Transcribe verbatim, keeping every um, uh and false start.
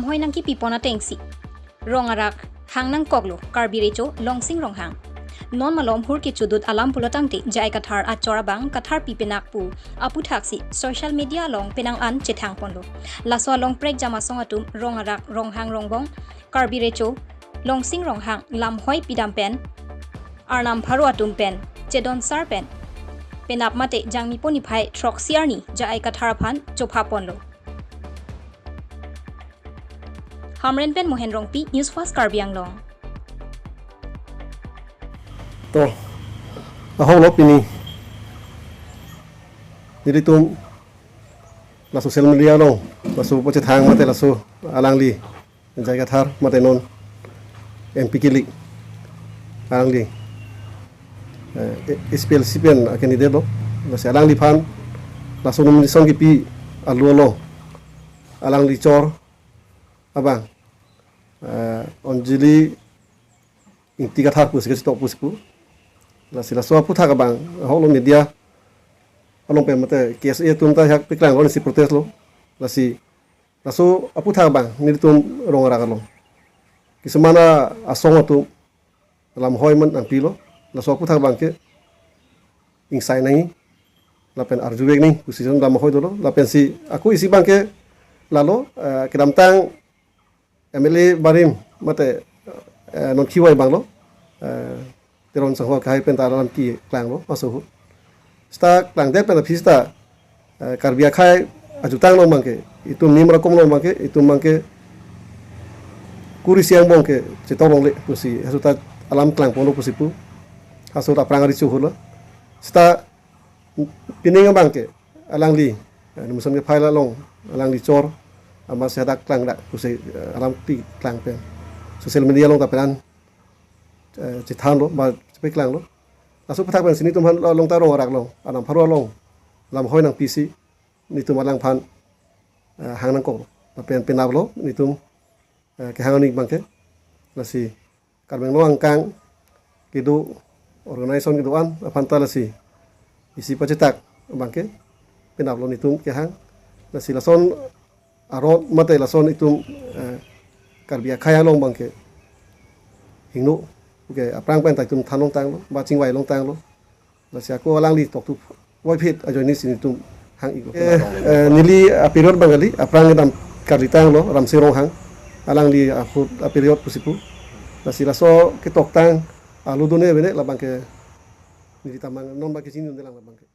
hoi nangkipipon atengsi rong arak hang nangkoklo Karbi Recho Longsing Ronghang. Non malom hur kechudut alam pulo tangte J I Kathar achor abang Kathar pi penak pu aphuthaksi social media along penang an chethangponlo. Laso along prekjam asong atum rong arak ronghang rongbong Karbi Recho Longsing Ronghang lamhoi pidam pen Arnam pharo atum pen chedonsar pen penap mate Jangmipo niphai throksi arni J I Kathar aphan chophaponlo. Hamren pen Mohen Rongpi, News Fast Karbi Anglong. To, ahok lo pini. Nelitum la social media along, laso pachethang mate laso alangli J I Kathar mate non M P kilik alangli, eh, S P L C pen a-candidate lo. Lasi alangliphan laso nomination kipi alu lo, alangli chor abang, eh, Anjali Ingti Kathar pusi kachetok pusi pu. Lasi laso aphuthak abang ahok lo media along pen mate K S A atum ta hak paklang lo, si protest lo. Lasi laso aphuthak abang nelitum rong arak along kisuman asong atum lamhoi man nangpilo. Laso aphuthak abangke ingsai nangji lapen arjuvek nangji pusi lamhoi dolo. Lapensi ako isi abangke lalo, eh, kedamtang M L A barim mate, eh, non khiwai abang lo, eh, Teron Sangho akhai pen ta alam keklanglo maso ahut. Seta klangdet pen aphi seta, eh, Karbi akhai ajutang along abangke, itum nim rakom along abangke, itum abangke kuri isi angbong ke chetok longle pusi, halaso ta alam klangponlo pusi pu. Halaso ta aphrang ari chuhulo. Seta pining abangke alangli, eh, nomination kephai along alangli chor, amatsi hadak klangdak pusi, eh, alam keklang pen social media along ta peran, eh, chethanlo, ba chepaklanglo. Laso aphuthak pensi nelitum aphan lo along ta rong arak along, Arnam pharo along lamhoi nangpisi nelitum alangphan, eh, hang nangkoklo. Lapen penaplo nelitum, eh, kehang aning abangke. Lasi Karbi Anglong angkang kedo, organization kedo-an aphan ta lasi isi pachetak abangke penaplo nelitum kehang. Lasi lason arot mate lason itum, eh, Karbi akhai along abangke hingno, okay, aphrang pen ta itum than longtanglo, ba chingvai longtanglo. Lasi ako alangli toktu voiphit ajoine si nelitum hang-iklo. Eh, eh, neli aperiod abang kali, aphrang kedam karlitanglo, Ramsing Ronghang, alangli ahut aperiod pusi pu. Lasi laso ketoktang alu done bene labangke neli tamang non abangke chinine lang labangke.